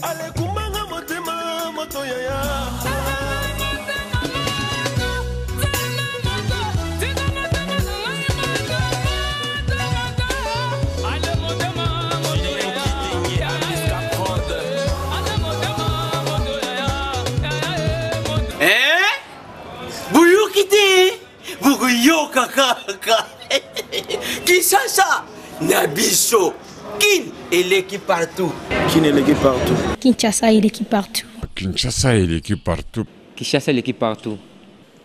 Alekumbanga motema moto yaya. Eh? Boyoki te bokoyoka kaka Kinshasa na biso Kin eleki partout. Kin eleki partout. Kinshasa eleki partout. Kinshasa eleki partout. Kinshasa eleki partout.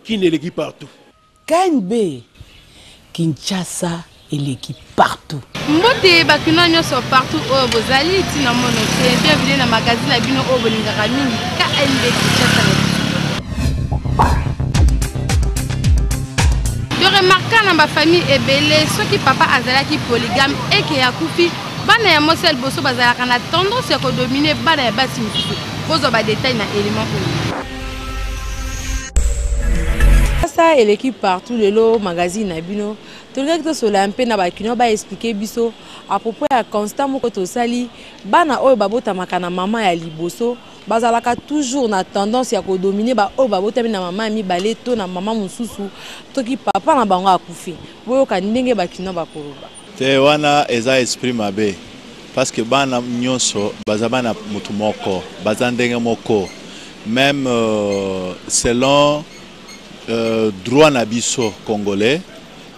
Kin eleki partout. KNB Kinshasa eleki partout. Mbote ba kinois nyonso partout oyo bozali ntina mono te bienvenue na magazine na bino oyo bolingaka mingi KNB Kinshasa na biso. To remarka na ba famille ebele soki papa azalaki polygame eke akufi bana ya mwasi ya liboso bazalaka na tendance ya kodomine bana ya basi mosusu. Bozwa ba detail na element oyo. Kinshasa eleki partout lelo magazine na bino tolingaki tosolola mpe na bakinois ba expliquer biso à propos ya constat moko tosali bana oyo babotamaka na mama ya liboso bazalaka toujours na tendance ya kodomine baoyo babotami na mama ya mibale to na mama mosusu toki papa na bango akufi. Boyoka ndenge bakinois bakoloba. Te wana eza esprit mabe parce que bana nyonso baza bana mutu moko baza ndenge moko meme euh, selon euh, droit na biso congolais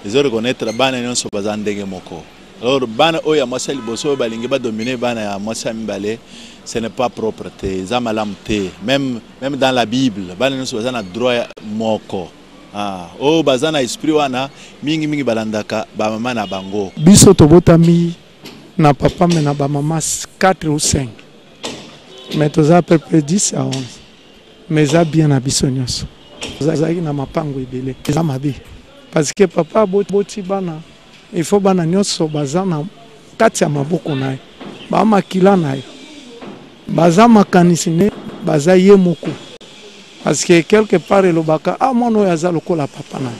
ezo reconnaître bana nyonso baza ndenge moko alors bana oyo ya mwasi ya liboso oyo balingi badomine bana ya mwasi ya mibale ce n'est pas propre te eza malamu te meme, meme dans la bible bana nyonso baza na droit moko. Ah, oyo baza na esprit wana mingi mingi balandaka ba mama na bango. Biso tobotami na papa mais na ba mama 4 ou 5 mais toza à peu près 10 à 11 mais eza bien na biso nyonso. Tozalaki na mapango ebele, eza mabe parce que papa aboti bana, il faut bana nyonso baza na kati ya maboko na ye, ba makila na ye, baza makanisi ne baza ye moko. Parce que quelque part elobaka ah mwana oyo aza lokola papa na ye.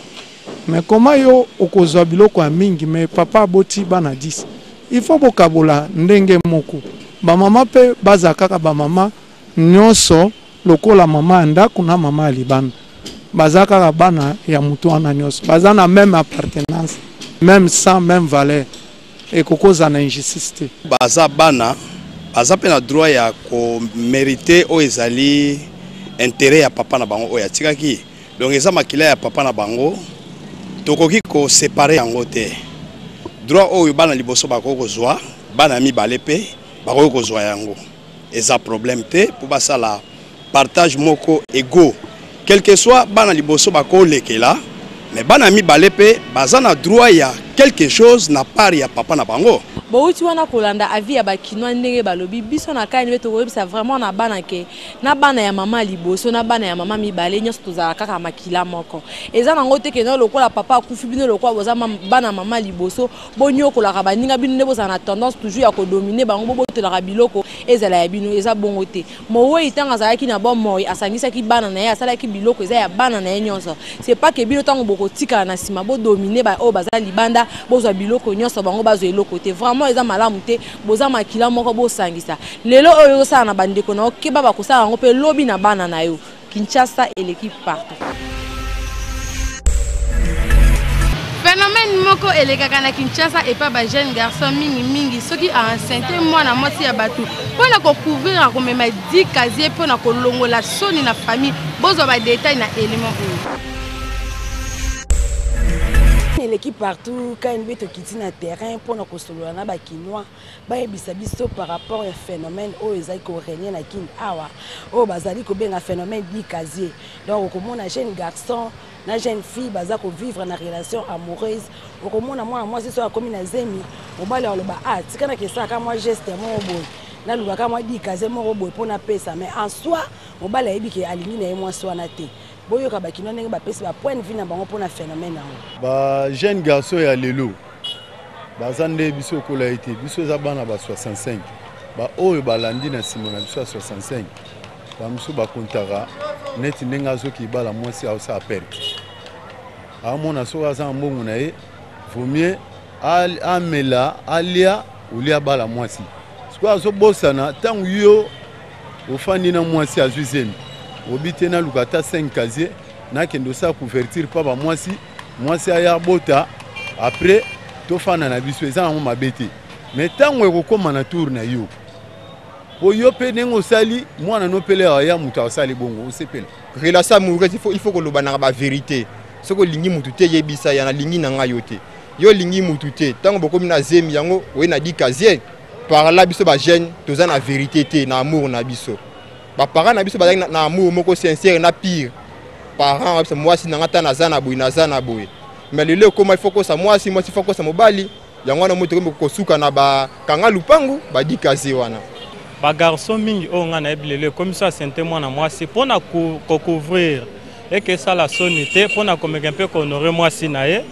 Mais comment yo okozwa biloko ya mingi mais papa aboti bana 10? Il faut bokabola ndenge moko. Ba mama pe baza kaka ba mama nyonso lokola mama ya ndako na mama ya libanda. Baza kaka bana ya moto wana nyonso. Baza na même appartenance, même sang, même valeur. Ekoki kozala na injustice te. Baza bana, baza pe na droit ya ko meriter oyo ezali interet ya papa na bango oyo atikaki. Donc eza makila ya papa na bango, tokoki ko separer yango te. Droit oyo bana liboso bakoki kozwa, bana ya mibale pe bakoki kozwa yango. Eza problème te po basala partage moko égaux. Quel que soit bana liboso bakolekela, mais bana mibale pe baza na droit ya quelque chose na part ya papa na bango. Bowuti wana kolanda avis ya ba kinois ndenge balobi, biso na KNB tokoyebisa vraiment na bana ke na bana ya mama liboso na bana ya mama mibale nyonso tozala kaka makila moko. Eza nango te ke no lokola papa akufi bino lokola boza bana mama liboso bonyokolaka baninga bino nde bozala na tendance toujours ya kodomine bango, bobotolaka biloko ezala ya bino. Eza bongo te. Mowei ntango azalaki na bomoi asangisaki bana na ye, asalaki biloko eza ya bana na ye nyonso. C'est pas que bino ntango bokotikala na nsima bodomine ba oyo baza libanda, bozwa biloko nyonso, bango bazwa eloko te. Vraiment eza malamu te, boza makila moko bosangisa. Lelo oyo ozosala na bandeko na yo, keba bakosala yango mpe lobi na bana na yo. Kinshasa eleki partout. Phénomène moko elekaka na Kinshasa epa ba jeune garçon mingi mingi soki a enceinte mwana mwasi ya bato mpo na kocouvrir akomema 10 casier mpo na kolongola soni na famille. Bozwa ba détail na élément oyo. Eleki partout, KNB tokiti na terrain mpo na kosolola na ba Kinois bayebisa biso par rapport ya phénomène oyo ezali ko régner na Kin awa, oyo bazali kobenga phénomène dit casier. Donc okomona jeune garçon na jeune fille baza ko vivre na relation amoureuse, okomona mwana mwasi soki akomi na zemi, mobali aloba ah tika na kesaka mwa geste moko boye, nalukaka mwa dit casier moko boye mpo napesa, mais en soi mobali ayebi ke alingi na ye mwasi wana te. Boyoka ba Kinois ndenge bapesi ba point de vue na bango mpona phénomène yango. Ba jeune garçon ya lelo baza nde biso okola ye te, biso eza bana ba 65, ba oyo balandi na nsima na biso ya 65, ba mosusu bakontaka neti ndenge azoki ibala mwasi aosala perte, amona soki aza na mbongo na ye vaut mieux amela alia olia abala mwasi. Sikoyo azobosana ntango yo Ofandi na mwasi azwi zemi, obi te naluka ata 5 casier nakende osala couverture mpa bamwasi, mwasi aya abota après tofanda na biso, eza yango mabe te. Mais ntango ekokóma na tour na yo, po yo mpe ndenge osali mwana no mpe leo aya moto asali bongo osepela. Relation amoureuse, il faut kolobanaka ba vérité. Soki olingi motu te, yebisa ya nalingi na ngai yo te. Yo olingi motu te, ntango bokomi na zemi yango oye na di casier. Par là biso ba jeune toza na vérité te na amour na biso. Ba parents na biso bazalaki na amour moko sincère na pire. Parents biso mwasi na nga ta naza na boye, naza na boye. Mais lelo ekoma il faut kosa mwasi, mwasi il faut kosa mobali. Yango wana moto ekomi kosuka na ba kanga lupangu ba di casier wana. Ba garçon mingi oyo nga nayebi lelo ekomi so asente mwana mwasi mpo na kocouvrir eke esala soni te, mpo na komeka mpe kohonore mwasi na ye,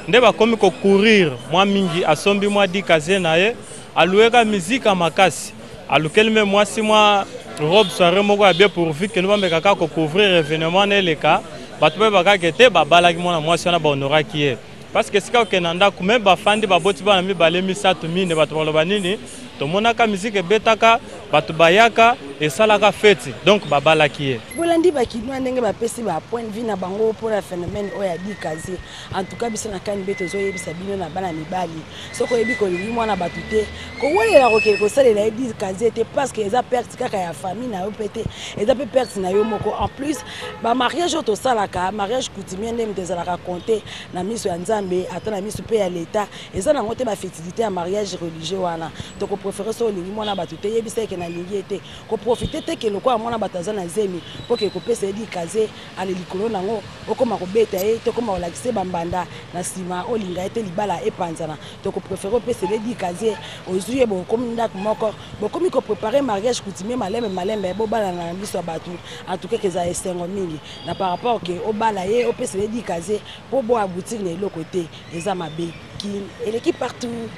nde bakomi kocourir mwa mingi, asombi mwa di casier na ye, alueka mizika makasi, alukeli me mwasi mwa robe soirée moko ya bien pourvu kende bameka kaka kocouvrir événement na eleka, bato bayeba kaka ete babalaki mwana mwasi wana, bahonoraki ye. Parce que esika okende na ndako, meme bafandi baboti bana mibale, misato, mine, bato baloba nini? Tomonaka miziki ebetaka, bato bayaka, esalaka feti, donc babalaki ye. Bolandi bakinois ndenge bapesi ba point de vue na bango mpona phénomène oyo ya dikazi. En tout cas biso na KNB tozoyebisa bino na bana mibali, soki oyebi kolingi mwana bato te, kowelela kokende kosalela ye dikazi te, parce que eza perte kaka ya famille na yo mpe te, eza mpe perte na yo moko. En plus ba mariage oyo tosalaka, mariage coutumier nde moto ezalaka compte na miso ya Nzambe, ata na miso mpe ya l'État, eza nango te ba futilité ya mariage religieux wana. Tokopréféré soki olingi mwana bato te, yebisa eke nalingi ye te, koprofite te ke lokola mwana bato aza na zemi mpo ke kopesa ye dikaze ale likolo nango okoma kobeta ye, tokoma kolakisa ye bambanda na nsima olinga ye te, libala epanzana. Tokopréféré opesa ye dikaze, ozwi ye, bokomi ndako moko, bokomi koprépare mariage coutumier malembe malembe, bobalana na miso ya bato. En tout cas kezala esengo mingi na par rapport ke obala ye, opesa ye dikaze mpo bo aboutir na eloko te, eza mabe. Kin eleki partout.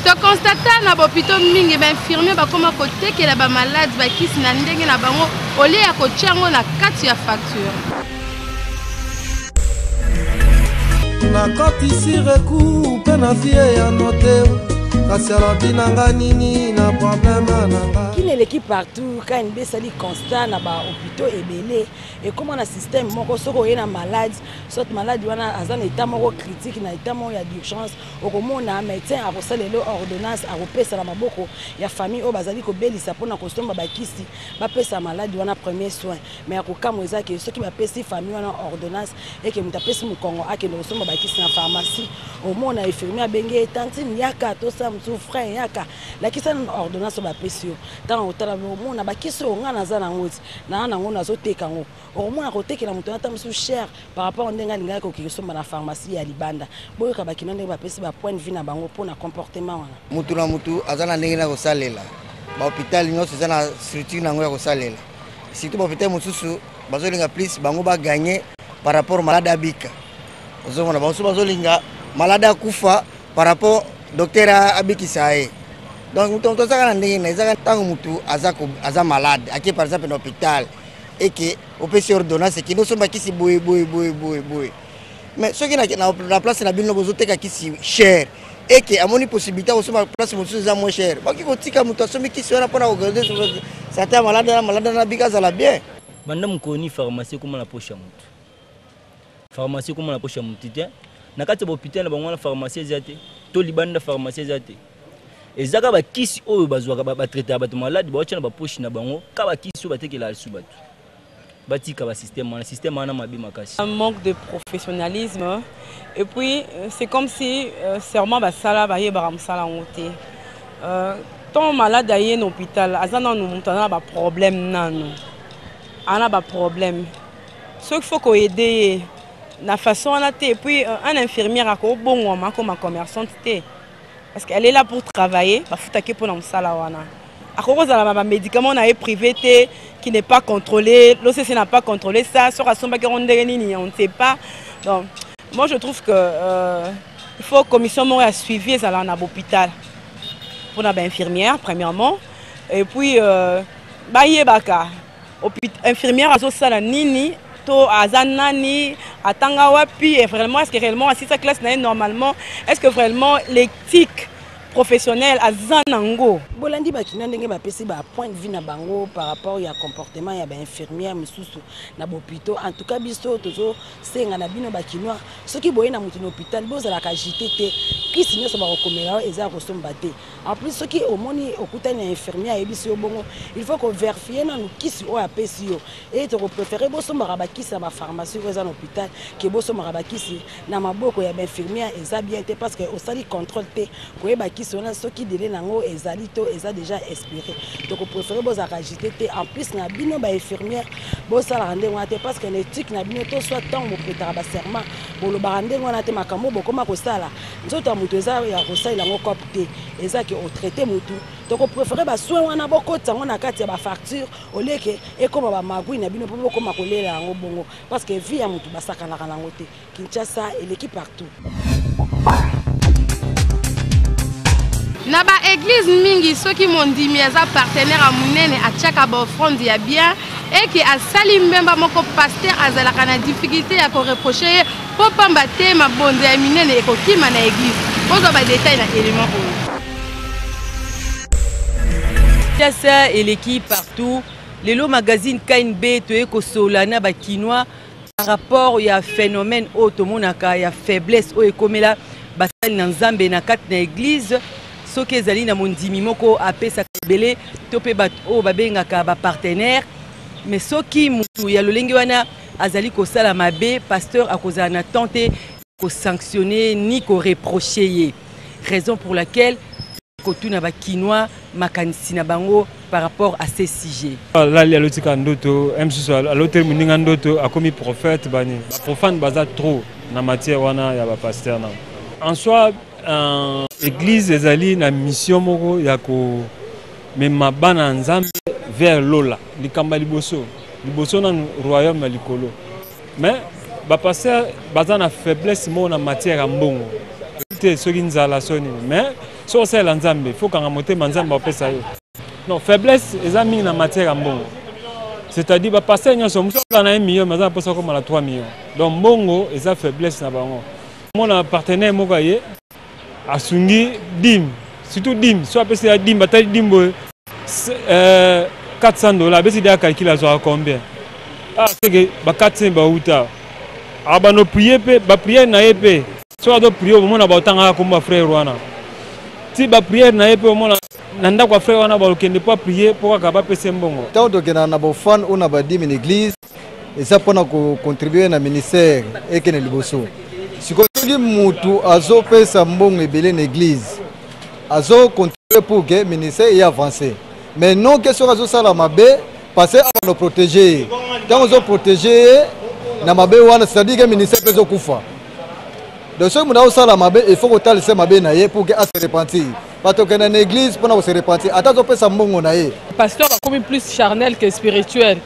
Toconstata na bopito mingi bainfirmier bakoma kotekela bamalade bakisi na ndenge na bango olie ya kotia yango na kati ya facture. Nakotisi recours mpe na vie ya note, kasi alobi na nga nini na problème na nga. Kin eleki partout. KNB esali constat na bahôpitaux ebele, ekóma na système moko, soki oye na malade, soit malade wana aza na état moko critique, na état moko ya d'urgence, okomona médecin akosalela ordonnance, akopesa na maboko ya famille oyo bazali kobelisa mpona kosomba bakisi, bapesa malade wana premier soin. Mais akokamwa eza ke soki bapesi famille wana ordonnance, eke moto apesi mokongo akende kosomba bakisi na pharmacie, omona infirmier abenge ye: tantine yaka, tosala mosusu, frère yaka, lakisa nano ordonnance oyo bapesi yo. Ntango otala, omona bakisi oyo ngai naza nango ti naa nango, nazoteka yango, okomona kotekela moto ata mosusu cher par rapport ndenge alingaki kokende kosomba na pharmacie ya libanda. Boyoka bakino ndenge bapesi ba point de vue na bango mpona comportement wana. Mutu na mutu aza na ndenge na kosalela. Bahôpital nyonso eza na structure na yango ya kosalela. Surtout bahôpital mosusu bazolinga plus bango baganye par rapport malade abika. Ozomona bamosusu bazolinga malade akufa par rapport docteur abikisa ye. Donc mutu azaka na ndenge na ezaka. Ntango mutu aza, aza malade, ake par exemple na hôpital, eke opesi ordonnance, ekende osomba kisi boye boye boye boye boye, mais soki na place na bino bozoteka kisi cher, eke amoni possibilité akosomba place mosusu eza moins cher, bakoki kotika moto asombi kisi wana mpona kogarde santé ya malade wana, malade wana bika, azala bien. Banda mokoni pharmacie ekóma na poche ya motu, pharmacie ekóma na poche ya motu te. Na kati ya bahôpital na bango wana pharmacie eza te, to libanda pharmacie eza te. Eza kaka bakisi oyo bazwaka, batraitaka bato malade, baotya na bapoche na bango, kaka bakisi oyo batekelaka lisusu bato. Batika basystème wana, système wana mabe makasi. Un manque de professionnalisme et puis c'est comme si serment basala bayebaka mosala yango te. Tant malade aye na hôpital, aza nanu moto aza na baproblème, nanu aza na baproblème, soki faut koaider ye na façon wana te. Et puis un infirmière akobongwama akoma commerçante te, parce qu'elle est là pour travailler, bafutaki mpona mosala wana. Akoki kozala na bamédicament na ye privé te, qui n'est pas contrôlé. L'OCC n'a pas contrôlé ça. Soki asombaki yango ndenge nini, on ne sait pas. Donc moi je trouve que il faut commission moko ya suivi ezala na bahôpital mpona bainfirmière premièrement, et puis bayebaka infirmière azosala nini, to aza nani, atanga wapi, et vraiment, est-ce que réellement asisa classe na ye normalement, est-ce que vraiment l'éthique professionnelle aza nango. Bolandi bakinois ndenge bapesi ba point de vue na bango par rapport ya comportement ya ba infirmière misusu na bopito. En tout cas biso tozosenga na bino bakinois, soki boye na moto na hôpital bozalaka agité te, kisi nyonso bakokomela yo eza ya kosomba te. En plus soki omoni okutani na infirmière ayebisi yo bongo, il faut koverifier nanu kisi oyo apesi yo. E tokopréféré bosombaka bakisi na bapharmacie oyo eza na hôpital ke bosombaka bakisi na maboko ya bainfirmière, eza bien te parce que osali contrôle te koyeba kisi wana soki délai nango ezali to eza déjà expiré. Tokopréféré bozalaka agité te. En plus na bino bainfirmière bosalaka ndenge wana te parce que na éthique na bino to soit ntango boprêtaka baserment bolobaka ndenge wana te. Makambo bokoma kosala, nzoto ya moto eza ya kosalela yango cope te, eza ke otraite motu. Tokopréféré basoin wana bokotisa yango na kati ya bafacture au lieu ke ekóma bamagwi na bino mpo bokóma kolela yango bongo, parce que vie ya motu basakanaka nango te. Kinshasa eleki partout. Na baeglize mingi, soki mondimi aza partenaire ya monene, atiaka baoffrande ya bien eke asali mbemba moko, pasteur azalaka na difficulté ya koreproche ye mpo pamba te mabonza ya minene ekokima na eglize. Bozwa badetail na élément oyo. Kinshasa eleki partout. Lelo magazine KNB toye kosola na bakinois par rapport ya phénomène oyo tomonaka ya faiblesse oyo ekomela basali na Nzambe na kati na église. Soki ezali na mondimi moko apesaka ebele to mpe bato oyo babengaka bapartenaire, mais soki motu ya lolenge wana azali kosala mabe, pasteur akozala na temps te kosanctionne ni koreproche ye. Raison pour laquelle kotuna bakinois makanisi na bango par rapport à ces sujets. Alali, alotika ndoto mosusu, aloteli moninga ndoto, akomi prophète. Bani baprofane baza trop na matière wana ya bapasteur. Na en soi, église ezali na mission moko ya komema bana ya Nzambe vers lola. Likambo ya liboso liboso nanu royaume ya likolo. Mais bapasteur baza na faiblesse moko na matière ya mbongo te, soki nzala so nini. Mais soki osalela Nzambe, faut kanga motema, Nzambe apesa yo. Non, faiblesse eza mingi na matière ya mbongo, c'est-à-dire bapasteur nyonso mosu aza na 1 million, mais aza na mposa akoma na 3 millions. Donc mbongo eza faiblesse na bango. Mona partenaire moko aye asungi dîme, surtout dîme, so apesi ya dîme, batali dîme boye 400 $, abesi deya calcul azwaka combien. Ah, seke ba 400 bauta abano prie mpe baprière na ye mpe soki azo prie, omona baotangaka kombo ya frère wana ti baprière na ye mpe omona na ndako ya frère wana bakokende mpo aprie mpo kaka bapesa mbongo. Ntango tokendaka na baofrande oyo na badîme na église, eza mpona kocontribue na ministère ekende liboso. Sikoyo soki mutu azopesa mbongo ebele na église, azocontribue pour que ministère eye avance, mais non ke soki azosala mabe, parce que abanda protéger ye. Ntango ozoprotege ye na mabe wana, c'est-à-dire ke ministère mpe ezokufa. Donc soki moto azosala mabe, il faut kotalisa mabe na ye pour ke ase repentir. Bato okende na église mpona kose repentir, ata azopesa mbongo na ye. Pasteur bakomi plus charnel que spirituel,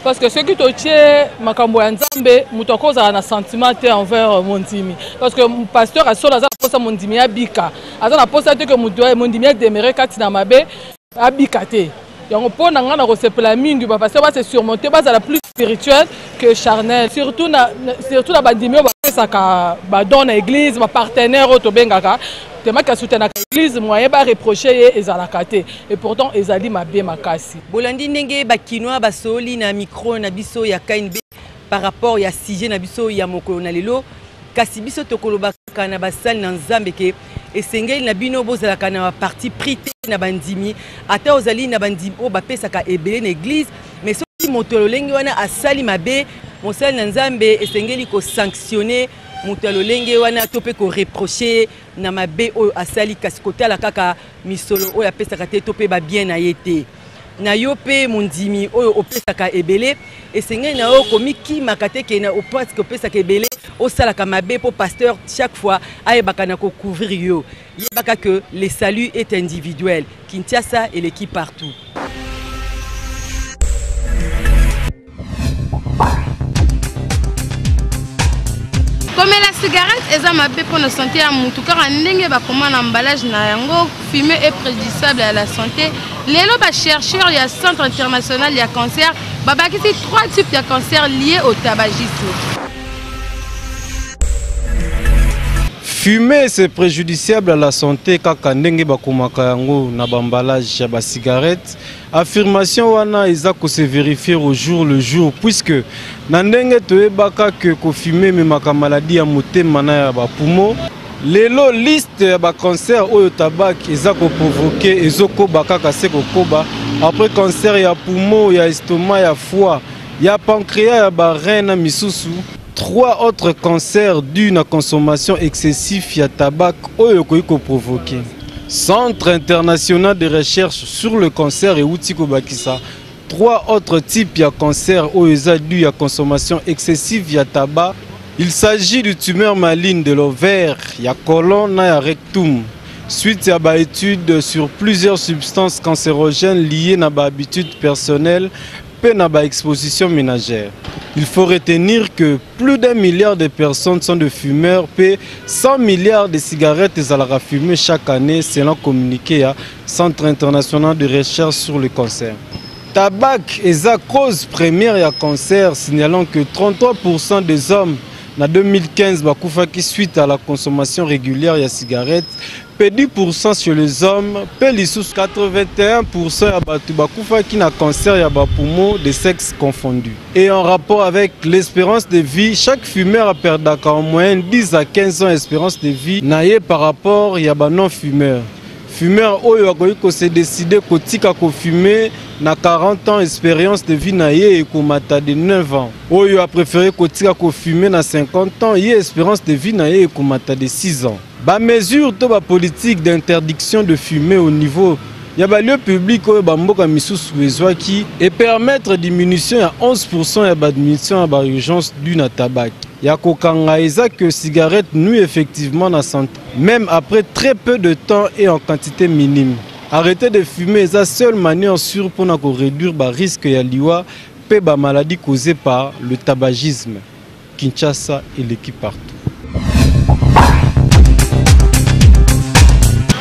parce que soki totie makambo ya Nzambe, moto akozala na sentiment te envers mondimi, parce que pasteur asolo aza na mposa mondimi abika, aza na mposa te ke moto mondimi ademere kati na mabe, abika te. Yango mpo na ngai na kosepela mingi bapasteur base surmonter, bazala plus spirituel que charnel, surtout na bandimi oyo bapesaka badon na église, bapartenaire oyo tobengaka temaki asoutenaka église. Moyen bareproche ye ezalaka te, et pourtant ezali mabe makasi. Bolandi ndenge bakinois basoli na micro na biso ya KNB par rapport ya sujet na biso ya mokolo na lelo. Kasi biso tokoloba kaka na basali na Nzambe ke esengeli na bino bozalaka na baparti pris te na bandimi. Ata ozali na bandimi oyo bapesaka ebele na église, mais soki moto ya lolenge wana asali mabe, mosali na Nzambe esengeli kosanctionne moto ya lolenge wana to mpe koreproche na mabe oyo asali, kasi kotala kaka misolo oyo apesaka te to mpe babien na ye te. Na yo mpe mondimi oyo opesaka ebele, esengeli na yo komikimaka te ke na parce opesaka ebele osalaka mabe mpo pasteur chaque fois ayebaka na kocouvrir yo. Yebaka que le salut est individuel. Kinshasa eleki partout. Komela cigarette eza mabe mpona santé ya mutu, kaka ndenge bakoma na emballage na yango: fumer est préjudiciable à la santé. Lelo bachercheur ya Centre international ya cancer babakisi trois types ya cancer liés au tabagisme. Fumer c'est préjudiciable à la santé kaka ndenge bakomaka yango na ba emballage ya ba cigarettes. Affirmation wana eza ko se verifier au jour le jour puisque na ndenge toyebaka que ko fumer ememaka maladie ya motema na ya ba poumons. Lelo liste ya ba cancer oyo tabac eza ko provoquer ezokoba kaka se kokoba après cancer ya poumon, ya estomac, ya foie, ya pancréas, ya ba reins na misusu. Trois autres cancers dus na consommation excessive ya tabac oyo ekoki ko provoquer. Centre international de recherche sur le cancer euti kobakisa trois autres types ya cancer oyo eza dû ya consommation excessive ya tabac. Il s'agit du tumeur maligne de l'ovaire, ya colon na ya rectum. Suite ya ba études sur plusieurs substances cancérogènes liées na ba habitudes personnelles mpe na ba exposition ménagère. Il faut retenir que plus d'un milliard de personnes sont de fumeurs mpe 100 milliards de cigarettes ezalaka fumées chaque année selon communiqué ya Centre international de recherche sur le cancer. Tabac eza cause première ya cancer, signalant que 33% des hommes na 2015 bakufaki suite à la consommation régulière ya cigarette mpe 10% sur les hommes mpe lisusu 81% ya bato bakufaki na cancer ya bapoumon de sexe confondu. Et en rapport avec l'espérance de vie, chaque fumeur aperdaka en moyenne 10 à 15 ans espérance de vie na ye par rapport ya ba non fumeur. Fumeur oyo akoki ko se décider kotika ko fumer na 40 ans espérance de vie na ye ekomata de 9 ans. Oyo a préféré kotika ko fumer na 50 ans ye espérance de vie na ye ekomata de 6 ans. Ba mesures to ba politique d'interdiction de fumer au niveau ya ba lieux publics oyo ba mboka misusu ezwaki e permettre diminution ya 11% ya ba admission ya ba urgence due na tabac. Ya kokanga eza que cigarette nuit effectivement na santé même après très peu de temps et en quantité minime. Arrêter de fumer eza seule manière sûre pona ko réduire ba risques ya liwa pe ba maladies causées par le tabagisme. Kinshasa eleki partout.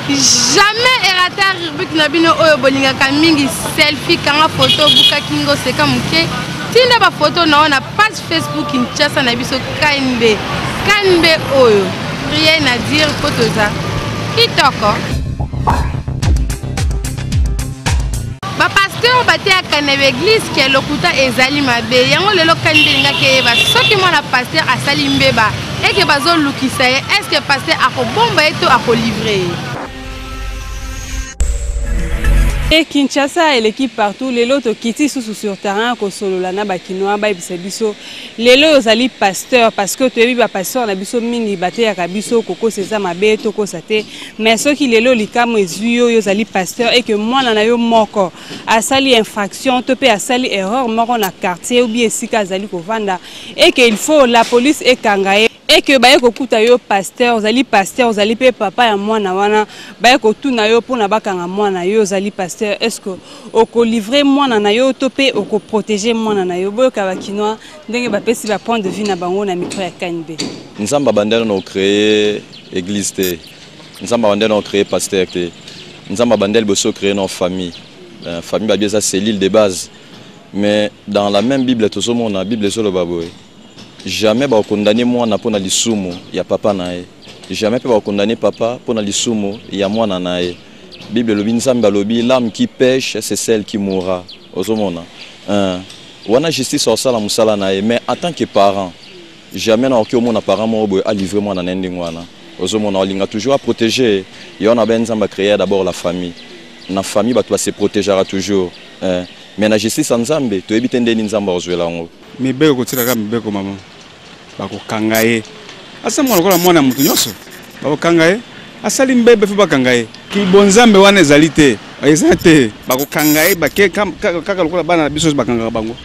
Jamais erata rubrique na bino oyo bolingaka mingi selfie kanga photo buka kingo seka moke tinda ba photo na yo na page Facebook Kinshasa na biso KNB KNB oyo rien à dire po toza kitoko. Ba pasteur bateyaka na baeglise ke lokuta ezali mabe yango lelo kani nde elingaki eyeba soki mwana pasteur asali mbeba eke bazolukisa ye eske pasteur akobomba ye to akolivre ye. E Kinshasa eleki partout lelo tokiti susu sur terrain kosolola na ba kinois bayebisa biso lelo oyo ozali pasteur parce que toyebi ba pasteur na biso mingi bateyaka biso kokosa eza mabe tokosa te mais soki lelo likambo ezwi yo yo ozali pasteur et que mwana na yo moko asali infraction to mpe asali erreur moko na quartier ou bien esika azali kovanda et que il faut la police ekanga ye et que baye kokuta yo pasteur ozali pasteur ozali mpe papa ya mwana wana baye kotuna yo mpona bakanga mwana yo ozali pasteur est ce que okolivre mwana na yo to mpe okoprotege mwana na yo boyoka bakinois ndenge bapesi ba point de vue na bango na micro ya KNB. Nzambe abandaki nano créer église te Nzambe abandaki nano créer pasteur te Nzambe abandaki liboso créer nano famille euh, famille babi eza cellule de base mais dans la même bible tozomona bible ezoloba boye jamais bakokondane mwana mpo na lisumu ya papa na ye jamais mpe bakokondane papa mpo na lisumu ya mwana na ye bible elobi nzambe alobi l'âme qui pêche c'est celle qui mourra ozomona euh, wana justice akosala mosala na ye mais en tant que parent jamais nakoki omona parent moko boye alivre mwana na ye ndenge wana ozomona olinga toujours aprotéger ye wana be nzambe acréa d'abord la famille na famille bato base protégeaka toujours eh. mais na justice ya nzambe toyebi te ndeni nzambe akozwela yango mibeko kotika kaka mibeko mama bakokanga ye asa mwana lokola mwana ya moto nyonso bakokanga ye asali mbebe fo bakanga ye kibonzambe wana ezali te eza te bakokanga ye bake kaka lokola bana na biso bakangaka bango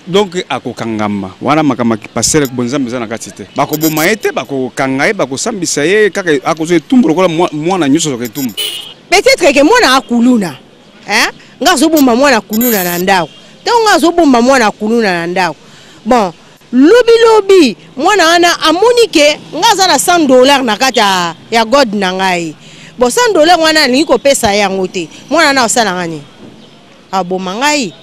donc akokangama wana makambo ya pasere bonzambe eza na kati te bakoboma ye te bakokanga ye bakosambisa ye kaka akozwa etumbu lokola mwana nyonso azwaka etumbu peut-être ke mwana akuluna hein nga azobomba mwana kuluna na ndako ntango nga azobomba mwana kuluna na ndako bon lobi lobi mwana wana amoni ke nga aza na 100 dollar na kati ya god na ngai bon 100 dollar wana alingi kopesa ye yango te mwana wana asala nga nini aboma ngai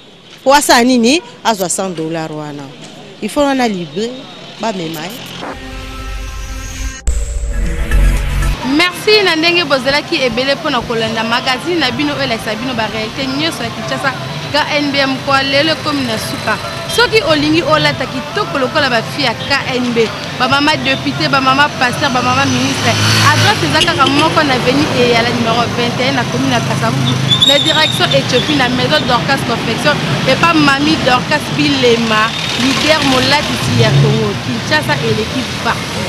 po asala nini azwa 100 dollar wana il faut wana libre bamema ye. Merci na ndenge bozalaki ebele mpo na kolanda magazine na bino oyo elakisa bino barealité nyonso ya Kinshasa. KNBM kwa lelo ekomi na suka. Soki olingi olata kitoko lokola bafi ya KNB, bamama depute, bamama pasteur, bamama ministre, adresse eza kaka moko na avenue Eyala numero 21 na commune ya Kasavubu, na direction Ethiopie, na maison Dorcas Confection epa mami Dorcas Bilema, leader molatisi ya Congo. Kinshasa eleki partout.